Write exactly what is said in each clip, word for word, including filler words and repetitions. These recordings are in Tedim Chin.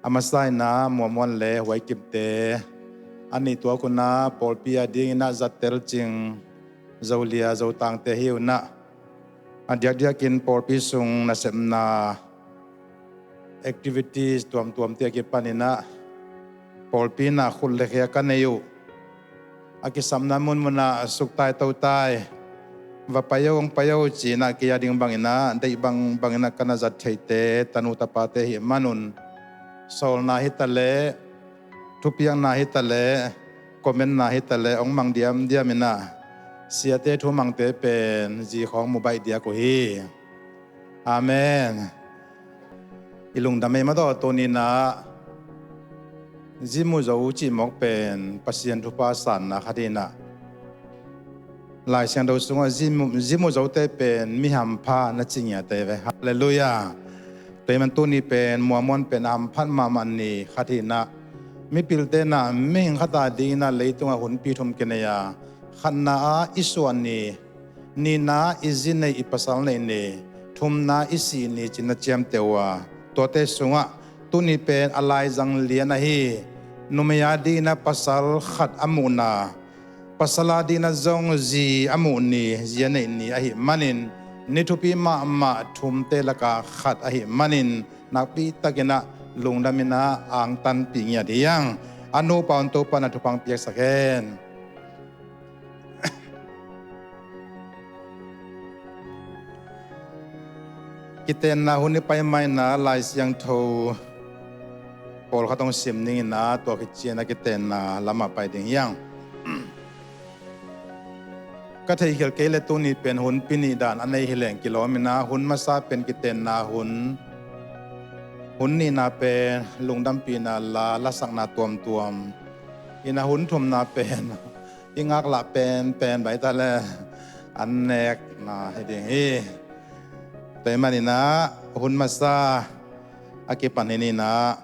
A masa in ah Muamuan le Huai Kimte, a nih tuak un ah pawlpi a ding in ah zattel cing Zolia Zotangte hi un ah, a diakdiakin pawlpi sung nasepna activities tuamtuamte a kipan in ah pawlpi in ah khut le khia ka nei uh. A kisapna munmun ah suktai totai, va pai o, hong pai o ci in ah kei a ding bang in ah, deih bangbang in ah ka na zat theite, tanu tapate ahih manun, sawlna hi ta leh, thupiakna hi ta leh, commentna hi ta leh hong mang diamdiam in ah, siate thu mangte pen zi khawng mu baih diak uh hi. Amen. I lungdam ei mah tawh, tuni in ah zi mu zo cih mawk pen Pasian thupha sanna khat hi in ah, Lai Siangtho sungah zi mu, zi mu zote pen mi hampha na ci ngiat ei ve. Halleluiah. Tua ahih man tuni pen Muamuan pen a hamphat mahmah ni khat hi in ah, mipilte in ah mihing khat a ding in ah leitungah hunpi thum kinei a, khatna ah i suah ni, nihna i zi nei, i pasal neih ni, thumna i sih ni ci-in na ciamteh uh a, tuate sungah tuni pen a laizang lian ahi, numei a ding in ah pasal khat a muhna, pasal a ding in ah zong zi a muh ni, zi a neih ni ahih manin, ni thupi mahmah thumte lakah khat ahih manin, nakpi takin ah lungdam in ah angtanpih ngiat hi hang. A nupa un Topa'n thupha piaksak hen. Kitenna hun i pai mah in ah Lai Siangtho pawlkhat hong sim ning in ah, tua khit ciang a kitenna lamah pai ding hi hang. Ka theihkhial kei leh tuni pen hunpi nih dan a nei hi leng kilawm in ah, hun masa pen kitenna hun, hun nihna pen lungdampihna la, lasakna tuamtuam in ah, hun thumna pen i ngaklah penpen baih ta leh an nekna hi ding hi. Tua ahih man in ah hun masa a kipan hi ni in ah,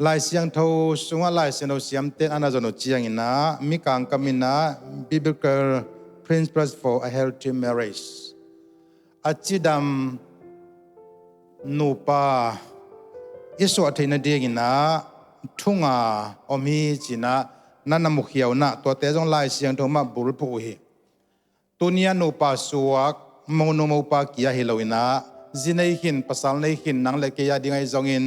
Lai Siangtho sungah Lai Siangtho siamte'n a na zon uh ciang in ah, Mikang kam in ah Biblical Principles for a Healthy Marriage, a cidam nupa i suah theihna ding in ah thu nga om hi ci-in ah na na mukhia un ah, tuate zong Lai Siangtho mah bulphuh uh hi. Tuni a nupa suak, monu mopa kia hi lo in ah, zi nei khin, pasal nei khin, nang le kei a ding ahi zongin,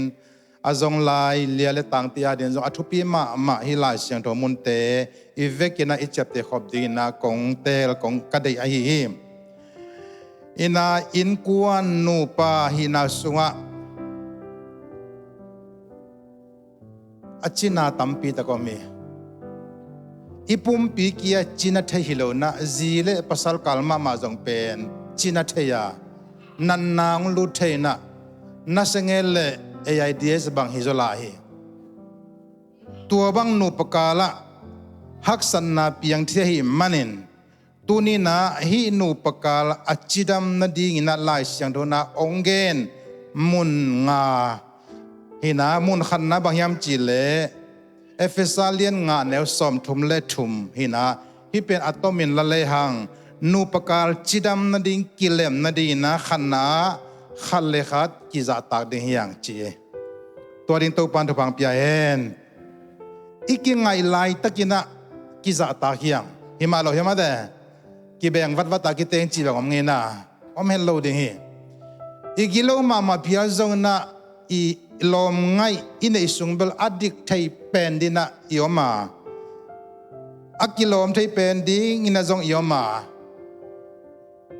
a zong lai lia le tangte a ding zong a thupi mahmah hih Lai Siangtho munte i vekin ah i ciapteh khop ding in ah kong teel, kong ka deih ahi hi. In ah innkuan nupa hihna sungah a cina tampi tak om hi. I pumpi kia cina thei hi lo in ah, zi le pasal kal mahmah zong pen cina thei a, natna hong lut thei in ah, nasia ngel le AIDS bang hi zaw lai hi. Tua bang nupa kal ah haksatna piang thei ahih manin, tuni in ah hih nupa kal a cidam nading in ah Lai Siangtho in ah hong gen mun nga hi in ah, mun khatna bang hiam cih leh Efesa lian nga neu sawmthum le thum hi in ah, hih pen a tomin la lehang nupa kal cidam nading, kilem nading in ah khatna ah khat le khat kizahtak ding hi hang ci hi. Tua ding Topa'n thupha pia hen. I kingaih laitakin ah kizahtak hi hang. Hi mah lo hi mah teh. Kibeng vatvat a kiteng cih bang om ngei in ah, om het lo ding hi. I gilo mahmah phial zongin ah i lawmngaih i neih sung bel a dik thei pen ding in ah i om a, a kilawm thei pen ding in ah zong i om a.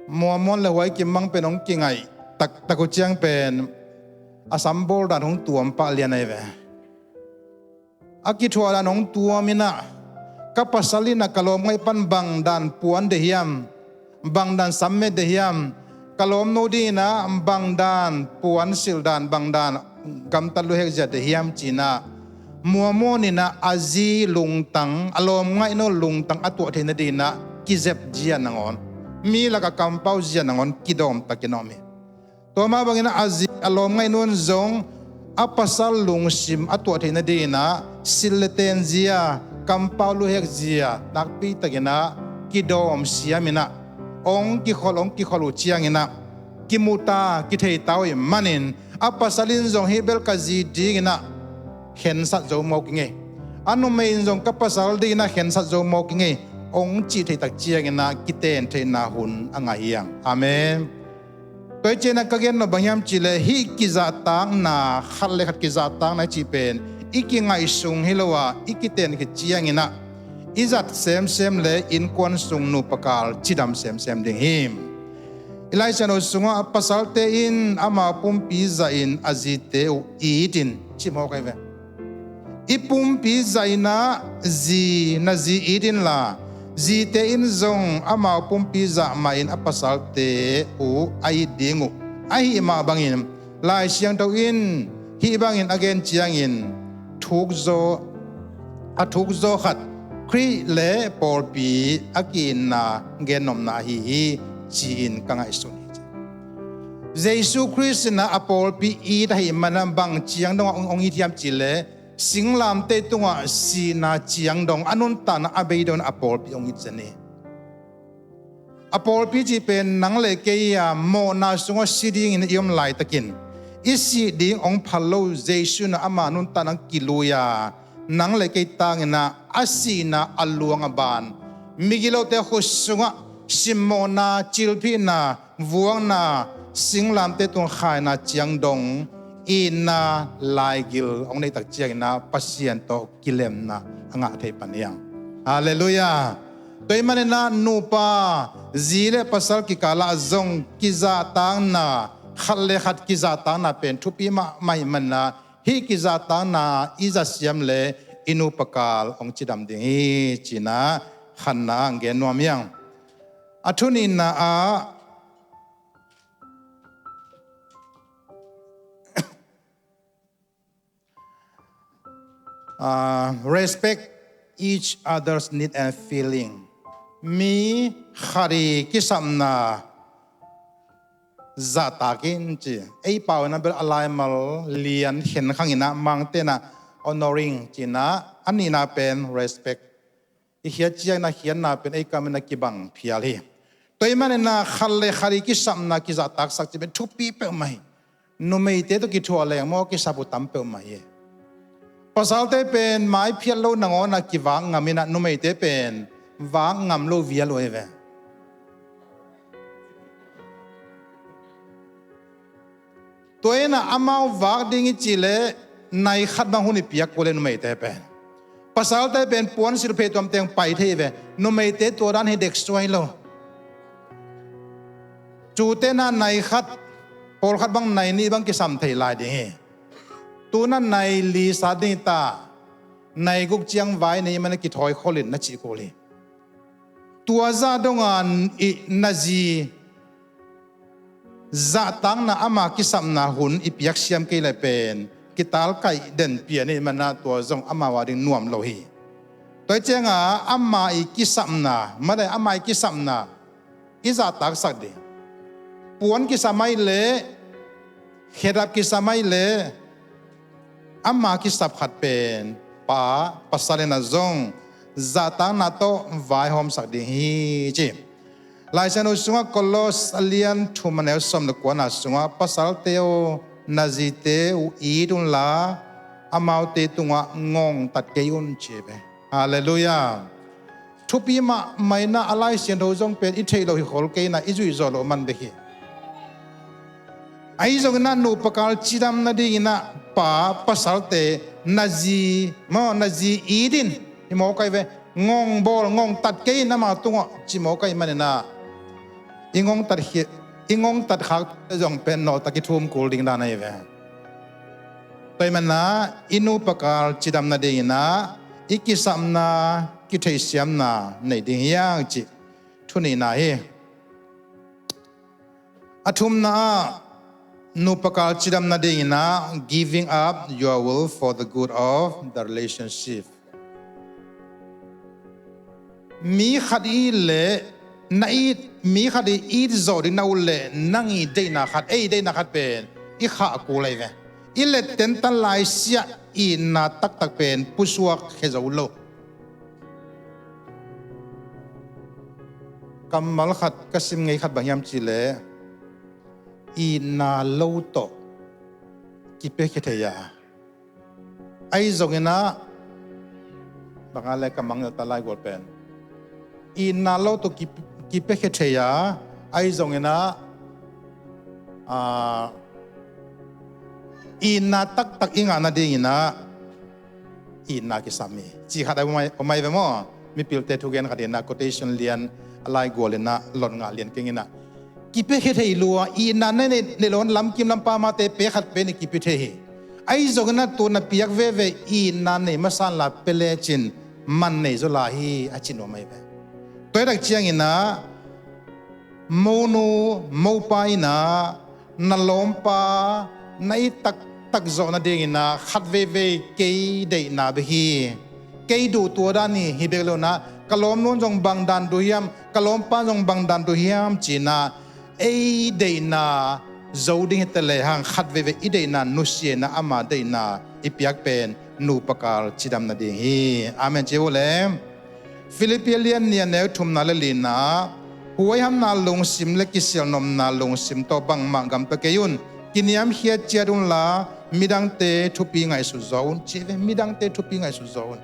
Muamuan le Huai Kim mang pen hong kingaih taktak uh ciang pen a sambawl dan hong tuam pah lian ahi ve. A kithuah dan hong tuam in ah, ka pasal in ah ka lawmngaih pan bang dan puan de hiam, bang dan sammet de hiam, ka lawmnu ding in ah bang dan puan silh dan, bang dan gamtat luhek zia de hiam ci in ah, muamuan in ah a zi lungtang, a lawmngaihnu lungtang a tuah theih nading in ah kizep zia nangawn, mi lakah kampau zia nangawn kidawm takin a om hi. Tua mah bangin ah a zi, a lawmngaihnu in zong a pasal lungsim a tuah theih nading in ah silh le ten zia, kampau luhek zia nakpi takin ah kidawm siam in ah, hong kikhol, hong kikhol uh ciangin ah kimu ta, kithei ta uh ahih manin, A pasal in zong hih bel ka zi dinginah khensat zo mawk i ngei, a numei in zong ka pasal dinginah khensat zo mawk i ngei, hong cih theihtak cianginah kiten theihna hun a ngah hi hang. Amen. Tua hi cianah ka gen nop bang hiam cihleh, hih kizahtakna, khat le khat kizahtakna i cih pen i kingaihsung hi lo a, i kiten khit cianginah i zat semsem le innkuan sung nupa kal cidam semsem ding hi. I Lai Siangtho sungah, pasalte in amau pumpi zahin a zite uh it in, ci mawk ahi ve. I pumpi zahinah zi, na zi it inla, zite in zong amau pumpi zah mahin a pasalte uh a it ding uh. Ahih mah bangin Lai Siangtho in hih bangin a gen ciangin thukzaw, a thukzaw khat Khrih le pawlpi a ki-itna gennopna ahi hi, ci-in ka ngaihsun hi. Jesu Khrist in a pawlpi it ahih manah bang ciang dongah hong it hiam cihleh, singlamteh tungah sihna ciang dong, a nuntakna a bei dongin a pawlpi hong it zen hi. A pawlpi cih pen nang le kei a mawhna sungah si dingin i om laitakin, i sih ding hong phal lo Jesu in ama nuntakna kilui a, nang le kei tanginah a sihna a luang a ban, migilote khut sungah simmawhna, cilphihna, vuakna, singlamteh tung khaina ciang dong itna laigil hong neihtak cianginah Pasian tawh kilemna a ngah thei pan hi hang. Halleluiah. Tua ahih maninah nupa, zi le pasal kikalah zong kizahtakna, khat le khat kizahtakna pen thupi mahmah ahih maninah hih kizahtakna i zat siam le i nupa kal hong cidam ding hi, ci-inah khatna ah gen nuam hi hang. A thunihna ah, ah, respect each other's need and feeling. Mi khat i kisapna zahtak in, ci. Ei pau inah bel a laimal lian khen khanginah Mangte inah honoring ci-inah, a nihna pen respect. I khiat ciangin a khiatna pen ei kam in a kibang phial hi. Tua ahih maninah khat le khat i kisapna kizahtaksak cih pen thupi peuhmah hi. Numeite tawh kithuah leng maw, kisap uh tam peuhmah hi. Pasalte pen maiphiat lo nangawnah kivak ngam inah numeite pen vak ngam lo vial uh ahi ve. Tua inah amau vak ding i cih leh nai khat bang hun i piak kul e numeite pen. Pasalte pen puansilh phei tuamteng pai thei ve. Numeite tua dan hi dek suai lo. Cute inah nai khat, pawlkhat bang nai nih bang kisam thei lai ding hi. Tu inah nai li sat ding hi ta, nai guk ciang vai nei man a kithawi kholin na cih kul hi. Tua zah donga i na zi zahtakna ama kisapna hun i piaksiam kei leh pen kitalkaih den pian i hih manah tua zong amau a ding nuam lo hi. Tua hi cianga ama i kisapna, mate ama i kisapna i zahtaksak ding. Puan kisam ahih leh, khedap kisam ahih leh, ama kisap khat pen pa, pasal in a zong zahtakna tawh vaihawmsak ding hi, ci. Lai Siangtho sungah Kolos a lian thum a neu sawm le kuana sungah, pasalte aw, na zite uh it unla, amaute tungah ngongtat kei un, ci ve. Halleluiah. Thupi mahmah inah a Lai Siangtho zong pen i theih loh hi khol kei inah i zuih zawh loh man bek hi. Ahi zongin ah nupa kal cidam nadingin ah pa, pasalte, na zi maw, na zi it in, hi mawk ahi ve, ngong bawl, ngongtat kei in ama tungah, ci mawk ahih manin ah i ngongtat khia, i ngongtat khak zong pen nawltak i thum kul ding dan ahi ve. Tua ahih manin ah i nupa kal cidam nadingin ah i kisapna, kitheihsiamna nei ding hi hang cih thu nihna hi. A thumna ah nupa kal cidam nadingin ah giving up your will for the good of the relationship. Mi khat i it leh, na it, mi khat i it zawh ding na ut leh, nang i deihna khat, ei deihna khat pen i khah kul ahi ve. I let tentan lai siah itna taktak pen pusuak khia zo lo. Kammal khat ka sim ngei khat bang hiam cih leh, itna lo tawh kipiakhia thei a, ahi zonginah bang a le ka mangngilh ta lai gual pen, itna lo tawh ki, kipiakhia thei a, ahi zonginah, ah, itna taktak i ngah nadinginah itna kisam hi. Ci khat a om ai, om ai ve maw? Mipilte thugen khat inah quotation lian a lai gual inah lon ngah lian kenginah, kipiakhia thei lua, itna na neih, neih lo lamkim lampa mate pek khat pen i kipia thei hi. Ahi zonginah tua na piak veve itna nei masa inla pia lecin man nei zaw lai hi, a ci nuam ai ve. Tua hi tak cianginah monu mopa inah na lawmpa na it taktak zawh nadinginah khat veivei kei deihna bek hi. Kei duh tua dan hi, hi bek lo inah ka lawmnu in zong bang dan duh hiam, ka lawmpa in zong bang dan duh hiam ci-inah ei deihna zo ding hi ta lehang khat veivei i deihna nusia inah ama deihna i piak pen nupa kal cidam nading hi. Amen ci uh le. Filippi lian nih a neu thumna le lina ah, huaihamna lungsim le kisialnopna lungsim tawh bangmah gamta kei un. Kiniamkhiat ciat unla midangte thupi ngaihsut zaw un, ci ve, midangte thupi ngaihsut zaw un.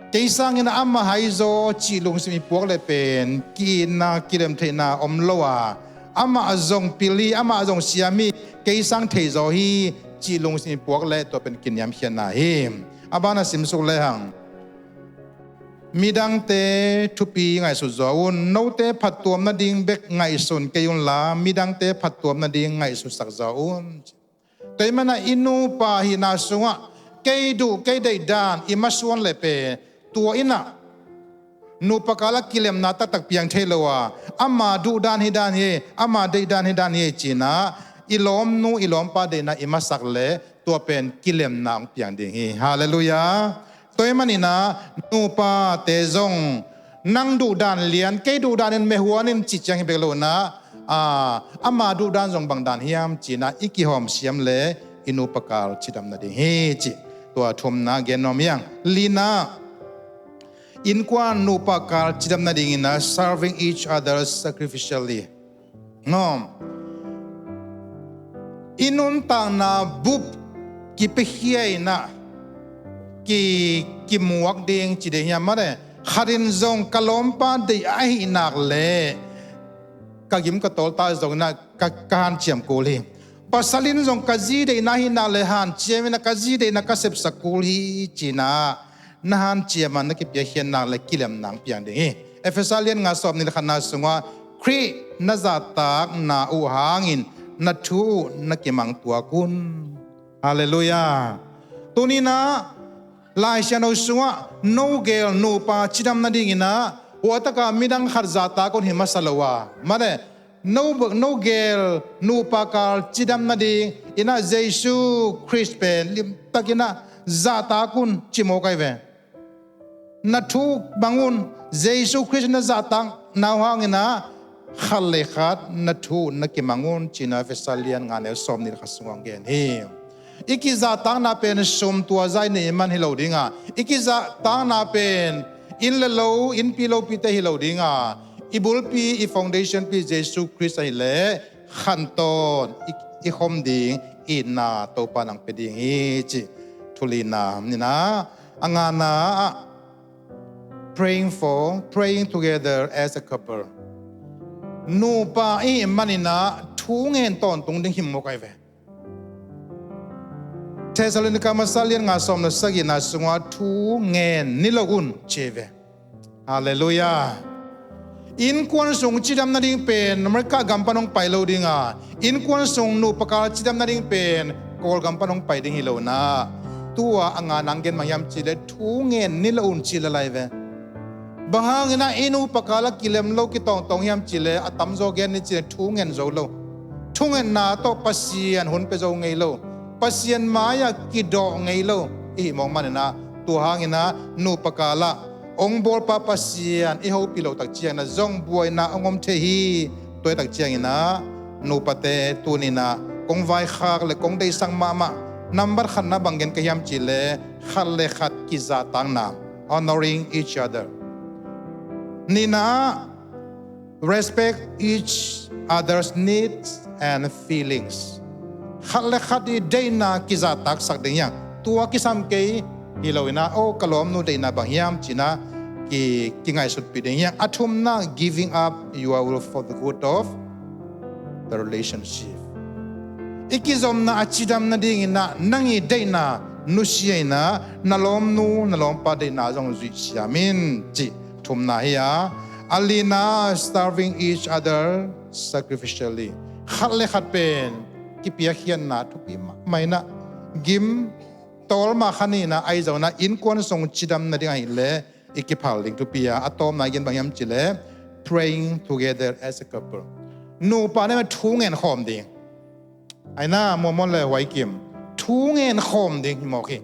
Kei sangin amah haizaw cih lungsim i puak leh pen ki-itna kilemtheihna om lo a, amah zong pil hi, amah zong siam hi, kei sang theizaw hi cih lungsim i puak leh tua pen kiniamkhiatna hi. A ban a simsuk lehang, midangte thupi ngaihsut zaw un, note phattuam nading bek ngaihsun kei unla midangte phattuam nading ngaihsutsak zaw un. Tua ahih manin i nupa hihna sungah kei duh kei deih dan i masuan leh pen tua inah nupa kalah kilemna taktak piang thei lo a, ama duh dan hi dan hi, ama deih dan hi dan hi ci-inah i lawmnu i lawmpa deihna i masak leh tua pen kilemna hong piang ding hi. Halleluiah. Tua ahih maninah nupate zong nang duh dan lian, kei duh dan in mehuan in cih ciang hi bek lo inah, aa, ama duh dan zong bang dan hiam ci-inah i kihawm siam leh i nupa kal cidam nading hi cih tua thumna gen nuam hi hang. Lina, innkuan nupa kal cidam nadinginah serving each other sacrificially. Ngawm. I nuntakna bup kipiakhia inah ki, kimuak ding ci ding hiam maw le? Khat in zong ka lawmpa deih ahih nak leh ka gim ka tawlta zonginah ka, ka hanciam kul hi. Pasal in zong ka zi deihna ahih nak leh hanciam inah ka zi deihna ka sepsak kul hi ci-inah na hanciam a na kipiakhia nak leh kilemna hong piang ding hi. Efesa lian nga sawmnih le khatna sungah Khrih na zahtakna uh hangin na thu uh na kimang tuak un. Halleluiah. Tuninah Lai Siangtho sungah no gel nupa cidam nadinginah huahtaka midang khat zahtak un hi masa lo a, maw le, no, no gel nupa kal cidam nading inah Jesu Khrist pen limtakinah zahtak un ci mawk ai ve. Na thu uh mang un, Jesu Khrist na zahtakna uh hanginah khat le khat na thu uh na kimang un ci-inah Efesa lian nga neu sawmnih le khat sungah hong gen hi. I kizahtakna pen sum tua zah i neih man hi lo ding a, i kizahtakna pen inn le lo, innpi lopite hi lo ding a, i bulpi, i foundation pi Jesu Khrist ahih leh khantawn i, i khom ding itna Topa in hong pia ding hi cih thu lina. Nina, a ngana ah praying for, praying together as a couple. Nupa i hih maninah thu ngen tawntung ding hi mawk ai ve. Thessalonika masa lian nga sawm le sagihna sungah thu ngen ni lo un ci ve. Halleluiah. Innkuan sung cidam nading pen America gam pan hong pai lo ding a, innkuan sung nupa kal cidam nading pen Kawlgam pan hong pai ding hi lo inah, tua a ngana hong gen bang hiam cih leh thu ngen ni lo un ci lel ai ve. Bang hanginah i nupa kalah kilem lo kitawngtawng hiam cih leh a tamzaw gen ni cih leh thu ngen zo lo. Thungetna tawh Pasian hun pia zo ngei lo. Pasian mai-ah kidawh ngei lo i hih mawk maninah, tua hanginah nupa kalah hong bawlpa Pasian i hopih loh tak cianginah zong buaina hong om thei hi. Tua hi tak cianginah nupate tuninah kong vaikhak le kong deihsak mahmah nambat khatna bang gen ka hiam cih leh khat le khat kizahtakna, honoring each other. Nihna ah, respect each other's needs and feelings. Khat le khat i deihna kizahtaksak ding hiang. Tua kisam kei hi lo inah, o, ka lawmnu deihna bang hiam cinah ki, kingaihsutpih ding hiang. A thumna, giving up your will for the good of the relationship. I kizomna a cidam nadinginah nang i deihna nusia inah na lawmnu na lawmpa deihna zong zuih siam in cih thumna hi a. A lina, serving each other sacrificially. Khat le khat pen kipiakkhiatna thupi mahmah inah, gim tawlma kha nihna ahi zonginah innkuan sung cidam nading ahileh i kiphal ding thupi a. A tawpna i gen bang hiam cihleh, praying together as a couple. Nupa ne ma thu ngen khawm ding. Aina, Muamon le Huai Kim, thu ngen khawm ding hi mawk hi.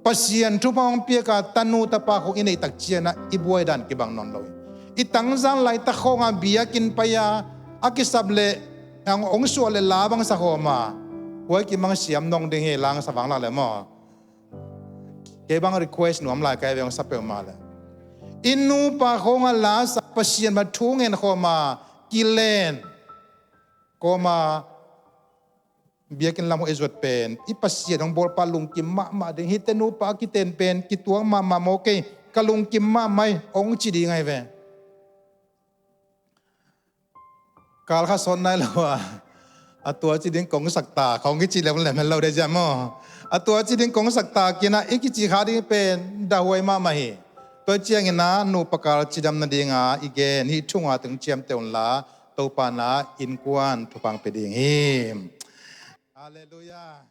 Pasian thupha hong piaka tanu tapa khong i neihtak cianah i buai dan kibang nawn lo hi. I tangzan laitak khawngah biakinn pai-a a kisap le hong suah le la bang sa khawm a, Huai Kim bang siam nong ding hi, la hong sa vang lak le maw. Kei bang request nuam lai kai ve, hong sa peuhmah le. I nupa khawngah la sa, Pasian bang thu ngen khawm a, kilen kawma biakinn lam hong i zuat pen i Pasian hong bawlpa lungkim mahmah ding. Hihte nupa a kiten pen kituak mahmah maw kei, ka lungkim mahmah hi, hong ci ding ahi ve. Kal kha sawt nai lo a, a tua ci ding kong sak ta, kong kici lemlem hen lo de zia maw. A tua ci ding kong sak ta kinah i kici kha ding pen dahuai mahmah hi. Tua cianginah nupa kal cidam nadinga i gen hih thu nga teng ciamteh unla, Topa na innkuan thupha hong pia ding hi. Halleluiah.